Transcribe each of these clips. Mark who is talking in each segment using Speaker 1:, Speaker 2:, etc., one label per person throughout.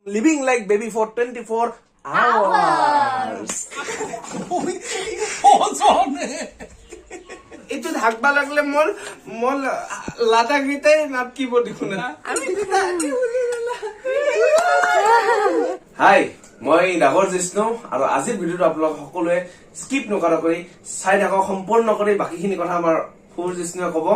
Speaker 1: Living like baby for 24 hours. এইটো ঢাকবা লাগলে মোৰ মোৰ লাদাখকেইটাই নাটকিব দেখোন। হাই, মই ডাগৰ জিষ্ণু আৰু আজিৰ ভিডিঅ'টো আপোনালোক সকলোৱে স্কিপ নকৰাকৈ চাই থাকক সম্পূৰ্ণ কৰি। বাকীখিনি কথা আমাৰ সুৰ জিষ্ণুৱে ক'ব,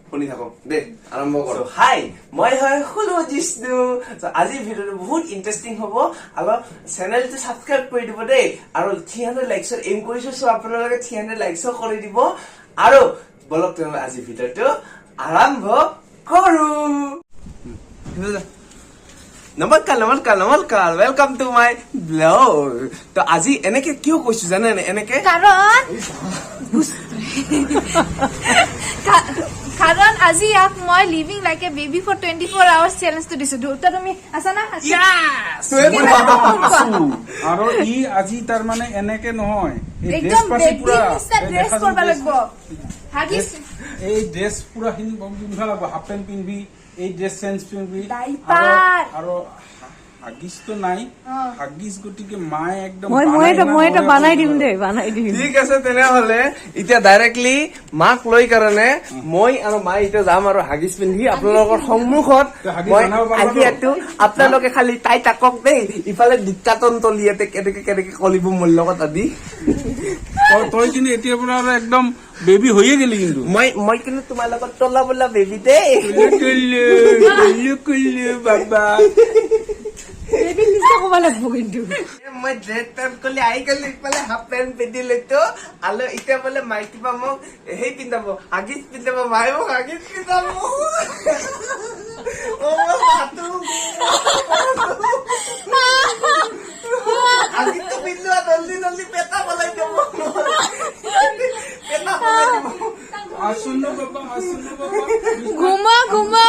Speaker 1: শুনি থাকক দেই। আৰম্ভ কৰো। হাই, মই হয় সুৰু জিষ্ণু। So, আজিৰ ভিডিঅ'টো বহুত ইণ্টাৰেষ্টিং হ'ব আৰু চেনেলটো ছাবস্ক্ৰাইব কৰি দিব দেই। আৰু 300 লাইকছৰ এইম কৰিছো, চ' আপোনালোকে 300 লাইকছো কৰি দিব। আৰু বলক তেনেহ'লে আজিৰ ভিডিঅ'টো আৰম্ভ কৰো। নমস্কাৰ, নমস্কাৰ, নমস্কাৰ, welcome to my vlog. তো আজি এনেকে কিয় কৈছো জানে নে? এনেকে
Speaker 2: কাৰণ আজি ইয়াক মই living like a baby for 24 hours চেলেঞ্জটো দিছো। দুটা তুমি আছা না?
Speaker 3: আৰু ই আজি তাৰমানে এনেকে নহয়, এই ড্ৰেছ
Speaker 2: একদম
Speaker 3: পাতি
Speaker 2: বেবি
Speaker 3: পুৰা
Speaker 2: নিচিনা
Speaker 3: এই
Speaker 2: ড্ৰেছ
Speaker 3: দেখা
Speaker 2: কৰিব
Speaker 3: যোন
Speaker 2: লাগিব। হাগিছ
Speaker 3: এই ড্ৰেছ পুৰা খিনি পিন্ধিব লাগিব, হাফ পেণ্ট পিন্ধিবি, এই ড্ৰেছ চেঞ্জ পিন্ধিবি।
Speaker 2: ডাইপাৰ।
Speaker 3: আৰু হাগিছটো নাই। হাগিছ গতিকে মায়ে একদম
Speaker 4: মই মই
Speaker 3: বানাই
Speaker 4: এটা
Speaker 3: না
Speaker 4: মই এটা
Speaker 3: নহ'লে
Speaker 4: বানাই দিম দেই, বানাই দিম।
Speaker 1: ঠিক আছে, তেনেহলে এতিয়া ডাইৰেক্টলি মাক লৈ কাৰণে মই আৰু মায়ে এতিয়া যাম আৰু হাগিছ পিন্ধি আপোনালোকৰ সন্মুখত।
Speaker 3: হাগিছ
Speaker 1: মই
Speaker 3: বনাব পাৰিবা
Speaker 1: আজি
Speaker 3: তো?
Speaker 1: ইয়াতো আপোনালোকে খালি তাই থাকক দেই। ইফালে দিত্যাতন তলি ইয়াতে কেনেকে কেনেকে কলিব মোৰ লগত আদি।
Speaker 3: তই কিন্তু এতিয়াৰ পৰা আৰু একদম বেবী হৈয়ে গেলি কিন্তু।
Speaker 1: মই কিন্তু তোমাৰ লগত তলা বোলা বেবী দেই।
Speaker 3: কুল্লু কুল্লু কুল্লু বাবা।
Speaker 4: বেবীৰ নিচিনা ক'ব লাগিব কিন্তু।
Speaker 1: মই ড্ৰেছ পেণ্ট কৰিলে আহি গ'লো, ইফালে হাফ পেণ্ট পিন্ধি লৈতো আৰু এতিয়া বোলে মায়ে কিবা মোক সেই পিন্ধাব, হাগিছ পিন্ধাব। মায়ে মোক হাগিছ পিন্ধাব। অ, মই মাতো। হাগিছটো পিন্ধোৱা, জলদি জলদি পেটা পলাই দিব, পেটা পলাই দিব।
Speaker 3: আসুন বাবা, আসুন বাবা।
Speaker 2: ঘুমা ঘুমা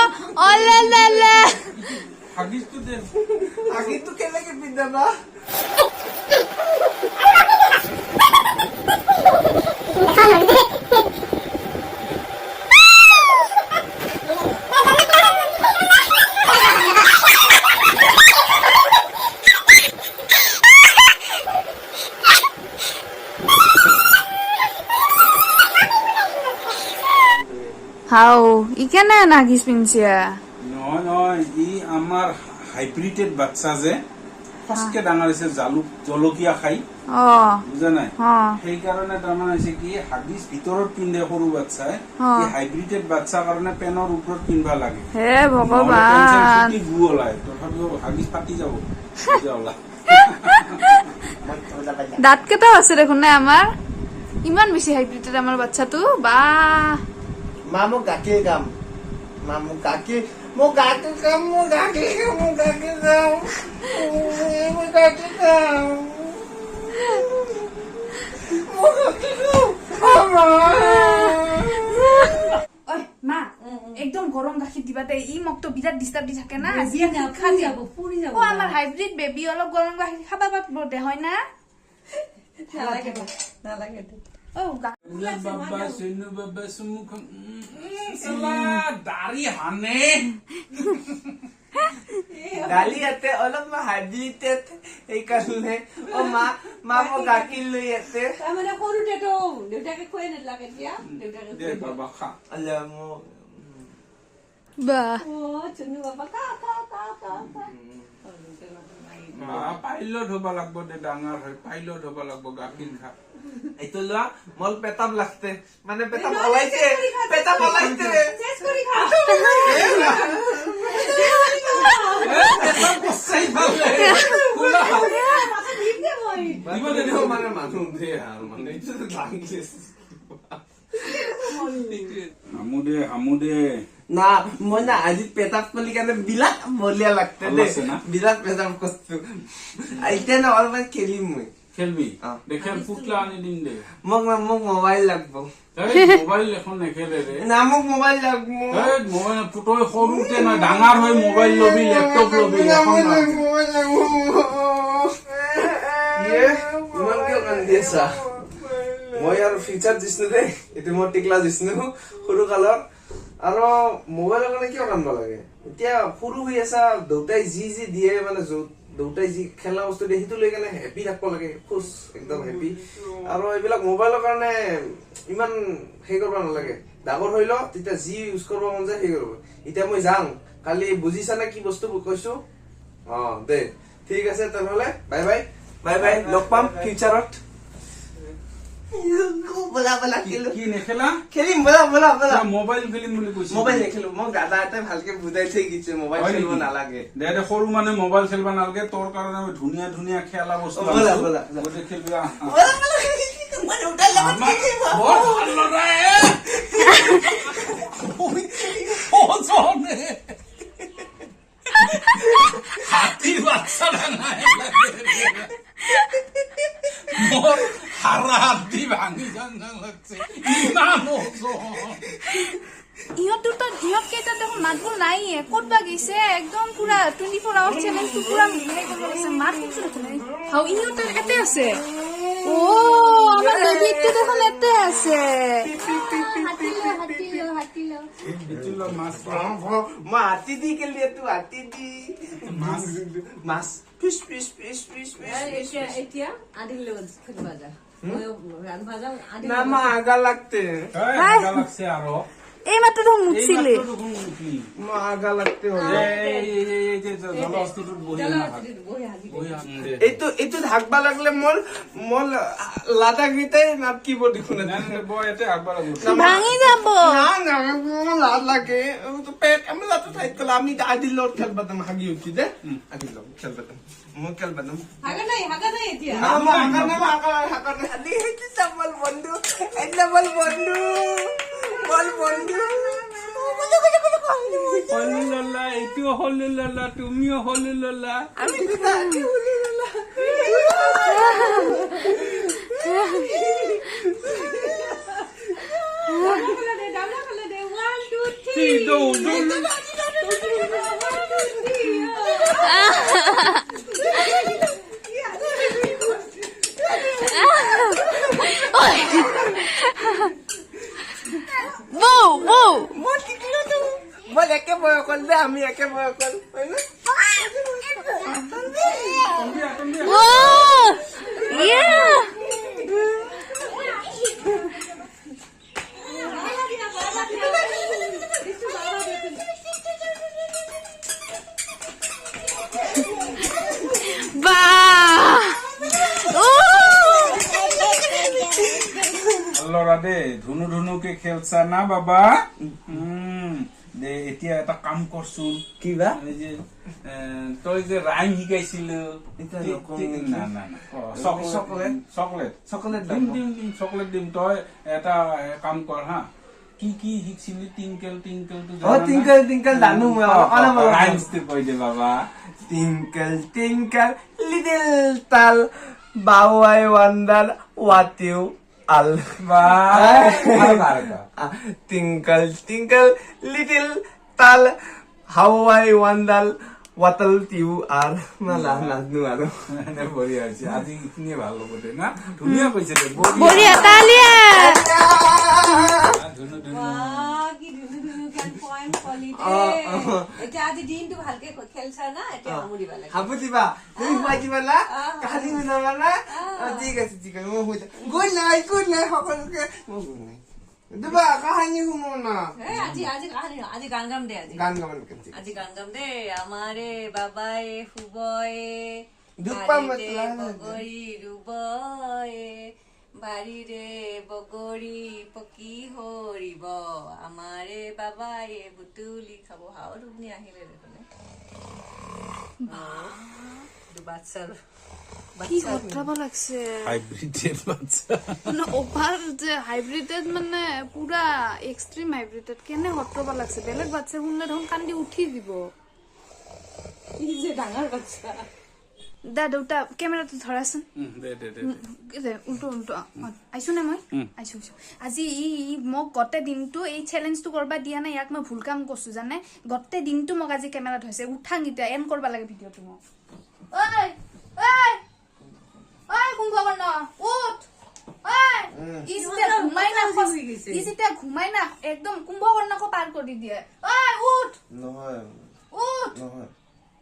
Speaker 2: অলে লে।
Speaker 3: হাগিছটো দে।
Speaker 1: হাগিছটো কেনেকে পিন্ধাবা?
Speaker 2: হাও, ই কেনে হাগিছ পিন্ধছে?
Speaker 3: নহয় নহয়, ই আমাৰ হাইব্ৰিডেড বাচ্চা যে ফচকে ডাঙৰ হৈছে জালুক জলকীয়া খাই। বুজা নাই?
Speaker 2: অ।
Speaker 3: সেইকাৰণে তাৰমানে হৈছে কি, হাগিছ ভিতৰত পিন্ধে সৰু বাচ্চাই। ই হাইব্ৰিডেড বাচ্চা কাৰণে পেনৰ ওপৰত পিন্ধবা লাগে।
Speaker 2: হে
Speaker 3: নহ'লে পেন চেন
Speaker 2: ভগৱান!
Speaker 3: ফুটি গু ওলায়, তথাপিও হাগিছ ফাটি যাব তেতিয়া ওলায়।
Speaker 2: দাঁত কেইটাও আছে দেখোন নাই আমাৰ। ইমান বেছি হাইব্ৰিডেড আমাৰ বাচ্চাটো বা।
Speaker 1: মা, মোক গাখীৰ খাম। মা, মোক গাখীৰ, মোক গাখীৰ খাম, মোক গাখীৰ খাম, মোক গাখীৰ খাম, মোক গাখীৰ খাম, মোক গাখীৰ খাম, মা।
Speaker 2: ঐ মা, একদম গৰম গাখীৰ দিবা দে। ই মোকতো বিৰাট ডিষ্টাৰ্ব দি থাকে না আজি।
Speaker 4: পুৰি যাব, পুৰি যাব।
Speaker 2: অ, আমাৰ হাইব্ৰিড বেবী অলপ গৰম গাখীৰ খাবা পাৰিব দে, হয় না?
Speaker 4: নালাগে, নালাগে দে।
Speaker 2: অ।
Speaker 3: বোলে বাবা চনু বাবা চুমু খাম। চালা দাড়ি হানে।
Speaker 1: দালি ইয়াতে অলপ হাইব্ৰিডেড, সেইকাৰণে। অ মা, মা, মোক গাখীৰ লৈ ইয়াতে।
Speaker 4: তাৰমানে সৰুতেতো দেউতাকে খুৱাই নিদিলাক, এতিয়া দেউতাকে
Speaker 3: দে বাবা, খা।
Speaker 1: আল্লাহ, মোক
Speaker 2: বাহ।
Speaker 4: অ চুনু বাবা, খা খা খা খা খা।
Speaker 3: মা, পাইলট হ'ব লাগব দে, ডাঙৰ হৈ পাইলট হ'ব লাগব, গাখীৰ খা।
Speaker 1: এইটো লোৱা, মল পেটাব লাগতে মানে পেটাব ওলাইছে, পেটাব ওলাইছে।
Speaker 4: চেচ কৰি খা।
Speaker 3: পেটাব বচাই পালে খোলা।
Speaker 4: মাথা দিম দে মই।
Speaker 3: দিব দে, দিব।
Speaker 1: মানে মানুহ দে আৰু মানে এইটো লাগিছে।
Speaker 3: হামু দে, হামু দে।
Speaker 1: না, মই না আজি পেটাব কৰি কাৰণে বিৰাট বলিয়া লাগতে
Speaker 3: ভাল
Speaker 1: দেই।
Speaker 3: লাগছে না?
Speaker 1: বিৰাট পেটাব কৰছো। এতিয়া না অলপমান খেলিম মই।
Speaker 3: খেলবি?
Speaker 1: অ।
Speaker 3: দে খেল, পুতলা আনি দিম দে।
Speaker 1: মোক না, মোক মোবাইল লাগব।
Speaker 3: এই, মোবাইল এখন নেখেলে ৰে।
Speaker 1: না, মোক মোবাইল লাগব।
Speaker 3: এই, মোবাইল তই সৰুতে নহয়, ডাঙৰ হৈ মোবাইল লবি, লেপটপ লবি, এখন নালাগে।
Speaker 1: মোবাইল লাগব। ইয়ে, ইমান কিয় কান্দি আছা? মই আৰু ফিউচাৰ জিষ্ণু দেই, এইটো মোৰ টিকলা জিষ্ণু সৰু কালৰ। আৰু মোবাইলৰ কাৰণে কিয় কান্দিব লাগে? এতিয়া সৰু হৈ আছা, দেউতাই যি যি দিয়ে মানে দেউতাই যি খেলনা বস্তু দিয়ে সেইটো লৈ কেনে হেপী থাকিব লাগে, খুচ একদম হেপী। আৰু এইবিলাক মোবাইলৰ কাৰণে ইমান সেই কৰিব নালাগে, ডাঙৰ হৈ ল, তেতিয়া যি ইউজ কৰিব মন যায় সেই কৰিব। এতিয়া মই যাওঁ, কালি বুজিছা নে কি বস্তু কৈছো? অ দে, ঠিক আছে তেনেহ'লে, বাই বাই, বাই বাই, লগ পাম ফিউচাৰত। বলা বলা খেলো।
Speaker 3: কি নেখেলা?
Speaker 1: খেলিম, বলা বলা বলা।
Speaker 3: মোবাইল খেলিম বুলি কৈছে।
Speaker 1: মোবাইল নেখেলো, মোক দাদা এটাই ভালকে বুজাই থৈ গৈছে, মোবাইল
Speaker 3: হয়
Speaker 1: খেলিব
Speaker 3: নেকি?
Speaker 1: নালাগে।
Speaker 3: দে দে, সৰু মানে মোবাইল খেলিব নালাগে, তোৰ কাৰণে মই ধুনীয়া ধুনীয়া খেলা বস্তু
Speaker 1: অ, ব'লা,
Speaker 3: আনিছো।
Speaker 1: ব'লা, ব'লা।
Speaker 3: গতিকে খেলিবি, আহ, আহ।
Speaker 1: বলা বলা, মই দেউতাৰ লগত
Speaker 3: আমাৰ
Speaker 1: খেলিম।
Speaker 3: বৰ ভাল ল'ৰা এ। ওজনে। হাতীৰ বাচ্চা ডাঙাই মোৰ হাৰা হাতী ভাঙি যাং যাং লাগছে, ইমান ওজন।
Speaker 2: ইহঁত দুটা, ইহঁত কেইটা দেখোন মাতবোল নাইয়ে, ক'ত বা গৈছে? একদম পুৰা 24 আৱাৰ্চ চেলেঞ্জটো পুৰা হেৰি কৰিব গৈছে। মাত শুনছো দেখোন। হাও, ইহঁত ইয়াতে আছে। অ, আমাৰ বেবীটো দেখোন ইয়াতে আছে।
Speaker 4: হাতীলো হাতীলো হাতীলো।
Speaker 3: এইটো ল মাছ।
Speaker 1: মই হাতী দি খেলি, এইটো হাতী দি
Speaker 3: মাছ।
Speaker 1: মাছ, fish fish fish fish fish.
Speaker 4: এতিয়া এতিয়া আদিৰ লগত খেলিব যা, ময়ো ৰান্ধবা যাওঁ আদিৰ
Speaker 1: না
Speaker 4: লগত।
Speaker 1: মা, আগা লাগতে।
Speaker 3: এই, হাগা লাগছে আৰু।
Speaker 2: এই মাত্ৰ দেখোন
Speaker 3: এই
Speaker 2: মুতছিলে।
Speaker 3: মাত্ৰ দেখোন উঠলি।
Speaker 1: মা, আগা লাগতে হলো।
Speaker 3: এই, এই, এই, এই যে জলহস্তীটোত বহি নাথাক।
Speaker 4: জলহস্তীটোত বহি হাগি দে।
Speaker 3: বহি হাগি দে।
Speaker 1: এইটো হাগবা লাগলে মোৰ মোৰ লাদা কেইটাই নাপকিব দেখোন।
Speaker 3: নাই, নাই, বহ, ইয়াতে হাগবা লাগিব।
Speaker 2: ভাঙি যাব।
Speaker 1: না না, মোৰ লাজ লাগে, পেট আমি লাটো ঠাইত গ'লে আমি আদিৰ লগত খেলবা যাম। হাগি উঠি দে, আদিৰ লগত খেলবা যাম, মই খেলবা যাম।
Speaker 4: হাগা নাই, হাগা নাই এতিয়া।
Speaker 1: না, মই হাগা নাই, মই হাগা নাই, হাগা নাই। আদি, সেইটো চাবল বন্ধু, এইটো বল বন্ধু, বল বন্ধু।
Speaker 3: সৰু ললা, এইটোও সৰু ললা, তুমিও সৰু ললা।
Speaker 1: আমি দুটা আদি সৰু ললা।
Speaker 4: ডাবলা খেলা দে, ডাবলা খেলা দে। 1 2 3।
Speaker 3: কি দৌৰ, দৌৰ।
Speaker 4: 1 2 3।
Speaker 2: বৌ বৌ।
Speaker 1: মই টিকলুটো বল, একে বয়সৰ দে, আমি একে বয়সৰ, হয় না?
Speaker 2: Wow! Yeah! বাহ! Oh!
Speaker 3: ভাল ল'ৰা দেই, ধুনু ধুনুকে খেলছা না বাবা? দে, এতিয়া এটা কাম কৰচোন।
Speaker 1: কিবা?
Speaker 3: এই যে তই যে ৰাইম শিকাইছিলো।
Speaker 1: এতিয়া নকওঁ নেকি?
Speaker 3: না না না, chocolate.
Speaker 1: Chocolate?
Speaker 3: Chocolate.
Speaker 1: Chocolate
Speaker 3: দিম।
Speaker 1: লাগব।
Speaker 3: দিম দিম, চকলেট দিম। তই এটা কাম কৰ হা, কি কি শিকছিলি? টিংকেল টিংকেলটো?
Speaker 1: অ, টিংকেল টিংকেল জানো মই অলপ অলপ অলপ।
Speaker 3: ৰাইমছটো কৈ দে বাবা।
Speaker 1: Tinkle, tinkle, little star, how I wonder what you are.
Speaker 3: বা, আৰু আৰু এটা।
Speaker 1: Tinkle, tinkle, little star, how I wonder what you are. মই নাজানো আৰু।
Speaker 3: নে, বঢ়িয়া হৈছে। আজি এইখিনিয়ে ভাল হ'ব দে না, ধুনীয়া কৈছে দে, বঢ়িয়া।
Speaker 2: বঢ়িয়া, তালিয়া।
Speaker 3: ধুনু ধুনু।
Speaker 4: বাহ, কি ধুনু ধুনুকে পইম কলি
Speaker 1: অ,
Speaker 4: দে।
Speaker 1: অ।
Speaker 4: এতিয়া আজি দিনটো ভালকে খেলছা না, এতিয়া হামু দিবা লাগে।
Speaker 1: হাবু দিবা, তুমি খুৱাই দিবা না,
Speaker 4: অ।
Speaker 1: কাহানি শুনাবা না। অ, ঠিক আছে, ঠিক আছে, মই শুই যাম। গুড নাইট, গুড নাইট সকলোকে, মই গুড নাইট দিবা, কাহানি শুনো না।
Speaker 4: এই, আজি আজি কাহানি নহয়, আজি গান গাম দে আজি।
Speaker 1: গান গাব নেকি?
Speaker 4: আজি গান গাম দে। আমাৰে বাবাই শুবয়ে
Speaker 1: দুখ পাম
Speaker 4: বাৰীতে
Speaker 1: লাহে লাহে।
Speaker 4: বগৰী ৰুবয়ে, বাৰীৰে বগৰী পকি সৰিব, আমাৰে বাবাই বুটলি খাব। হাও, টোপনি আহিলে দেখোন। বাচ্চাৰ
Speaker 2: কি হতাব লাগছে।
Speaker 3: হাইব্ৰিডেড বাচ্চা।
Speaker 2: মানে অভাৰ যে হাইব্ৰিডেড, মানে পুৰা এক্সট্ৰিম হাইব্ৰিডেড। কেনে হতব লাগছে, বেলেগ বাচ্চা শুনলে দেখোন কান্দি উঠি দিব।
Speaker 4: কি যে ডাঙৰ বাচ্চা।
Speaker 2: দা দেউতা, কেমেৰাটো ধৰাচোন।
Speaker 3: দে দে দে।
Speaker 2: দে, উল্টো উল্টো। অ, আহিছো নে মই? আহিছো আহিছো। আজি ই মোক গোটেই দিনটো এই চেলেঞ্জটো কৰবা দিয়া নাই, ইয়াক মই ভুল কাম কৰছো জানে। গোটেই দিনটো মোক আজি কেমেৰাত হৈছে। উঠাং এতিয়া, এণ্ড কৰবা লাগে ভিডিঅ'টো মোক। ঐ ঐ ঐ, কুম্ভকৰ্ণ উঠ। ঐ, ই যেতিয়া ঘুমাই না,
Speaker 4: হৈ গৈছে।
Speaker 2: ই যেতিয়া ঘুমাই না, একদম কুম্ভকৰ্ণকো পাৰ কৰি দিয়ে। ঐ উঠ।
Speaker 1: নহয়।
Speaker 2: উঠ।
Speaker 1: নহয়।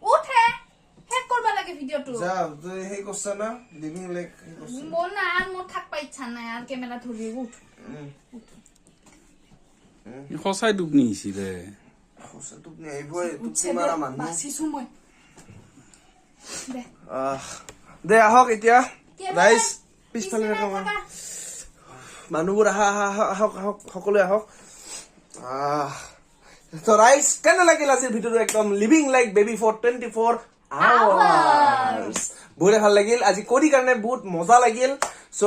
Speaker 2: উঠ হে, শেষ কৰবা লাগে। লাগে ভিডিঅ'টো।
Speaker 1: যা, তই সেই কৰছা না, লিভিং লাইক সেই কৰছা।
Speaker 2: মোৰ না আৰু মোৰ থাকবা ইচ্ছা নাই আৰু কেমেৰা ধৰি। উঠ।
Speaker 3: সঁচাই টোপনি আহিছিলে।
Speaker 1: সঁচা টোপনি আহিবই, টোপনি মাৰা মানুহ।
Speaker 2: বাচিছো মই দে।
Speaker 1: আহ, দে আহক এতিয়া।
Speaker 2: কেমেৰা
Speaker 1: ৰাইজ পিছফালে
Speaker 2: পিছফালে
Speaker 1: থাকা
Speaker 2: থাকা।
Speaker 1: মানুহবোৰ আহা আহা আহা, আহক আহক, সকলোৱে আহক। আহ, তো ৰাইজ, কেনে লাগিল আজিৰ ভিডিঅ'টো? একদম living like baby for 24 hours. বহুতে ভাল লাগিল আজি কৰি কাৰণে, বহুত মজা লাগিল। চ'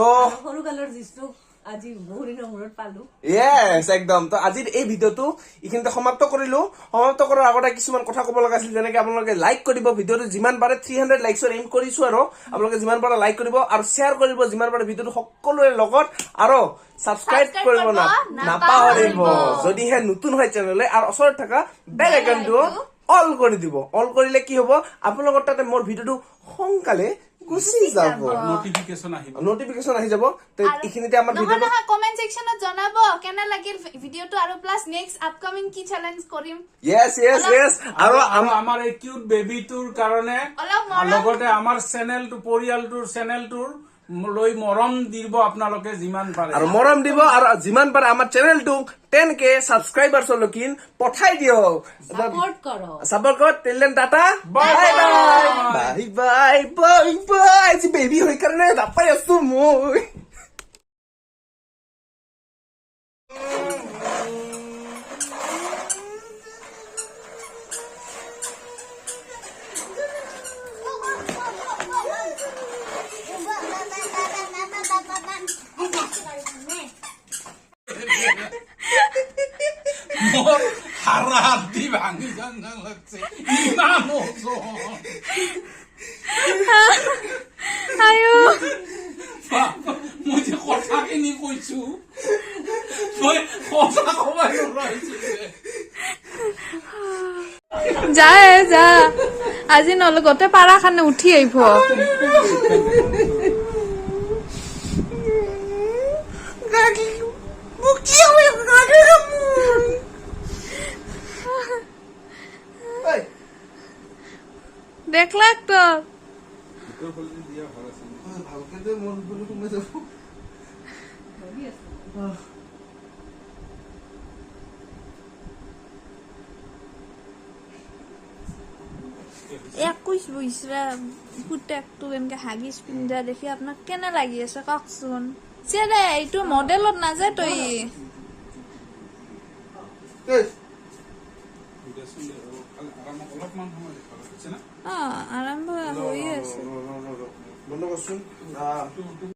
Speaker 4: সৰু কালৰ যিটো আজি বহু দিনৰ মূৰত পালো।
Speaker 1: য়েছ, একদম। তো আজিৰ এই ভিডিঅ'টো এইখিনিতে সমাপ্ত কৰিলো। সমাপ্ত কৰাৰ আগতে কিছুমান কথা ক'ব লগা আছিল, যেনেকে আপোনালোকে লাইক কৰিব ভিডিঅ'টো যিমান পাৰে। 300 লাইকছৰ এইম কৰিছো আৰু আপোনালোকে যিমান পাৰে লাইক কৰিব আৰু শ্বেয়াৰ কৰিব যিমান পাৰে ভিডিঅ'টো সকলোৰে লগত আৰু ছাবস্ক্ৰাইব
Speaker 2: Subscribe
Speaker 1: কৰিব
Speaker 2: কৰিব
Speaker 1: নাপাহৰিব
Speaker 2: নাপাহৰিব।
Speaker 1: যদিহে নতুন হয় চেনেললৈ, আৰু ওচৰত থকা বেল আইকনটো অল কৰি দিব। অল কৰিলে কি হ'ব? আপোনালোকৰ তাতে মোৰ ভিডিঅ'টো সোনকালে গুচি যাব,
Speaker 3: নটিফিকেশ্যন আহিব।
Speaker 1: নটিফিকেশ্যন আহি যাব। তো এইখিনিতে আমাৰ
Speaker 2: নহয়,
Speaker 1: ভিডিঅ'টো
Speaker 2: নহয়, কমেণ্ট ছেকশ্যনত জনাব কেনে লাগিল ভিডিঅ'টো আৰু প্লাছ নেক্সট আপকামিং কি চেলেঞ্জ কৰিম।
Speaker 1: য়েছ, আৰু
Speaker 3: আৰু আমাৰ এই কিউট বেবীটোৰ কাৰণে
Speaker 2: অলপ মৰম।
Speaker 3: লগতে আমাৰ চেনেলটো, পৰিয়ালটোৰ চেনেলটোৰ লৈ মৰম দিব আপোনালোকে যিমান পাৰে।
Speaker 1: আৰু মৰম দিব আৰু যিমান পাৰে আমাৰ চেনেলটোক 10K ছাবস্ক্ৰাইবাৰ্ছলৈকে পঠাই দিয়ক।
Speaker 4: ছাপোৰ্ট কৰক।
Speaker 1: চাপৰ্ট কৰক। Till then, tata.
Speaker 3: Bye.
Speaker 1: Bye bye bye bye bye. আজি বেবী হৈ কাৰণে নাপাই আছো মই।
Speaker 3: মোৰ হাড় ভাঙি যান যেন লাগছে, ইমান ওজন।
Speaker 2: আয়ো।
Speaker 3: বাপ, মই যে কথাখিনি কৈছো, মই কথা কবাই নোৱাৰিছো যে।
Speaker 2: যা এ, যা, আজি নহ'লে গোটেই পাৰাখানে উঠি আহিব।
Speaker 1: মোক কি হয় গাখীৰ মোৰ। এই,
Speaker 2: দেখলাক তো।
Speaker 1: ভালকে দে, মোৰ বোলো সোমাই যাব।
Speaker 4: ধৰি আছো।
Speaker 1: আহ।
Speaker 2: 21 বছৰীয়া পুতেকটো এনেকে হাগিজ পিন্ধা দেখি আপোনাক কেনে লাগি আছে কওকচোন। চেৰে এইটো মডেলত নাযায় তই।
Speaker 1: এই,
Speaker 3: দেচোন দে, ৰ, আৰাম অলপমান সময় ভাল হৈছে না?
Speaker 2: অ, আৰম্ভ হৈয়ে আছে।
Speaker 1: ৰ, ৰ, ৰ, ৰ, বন্ধ কৰচোন। আহ।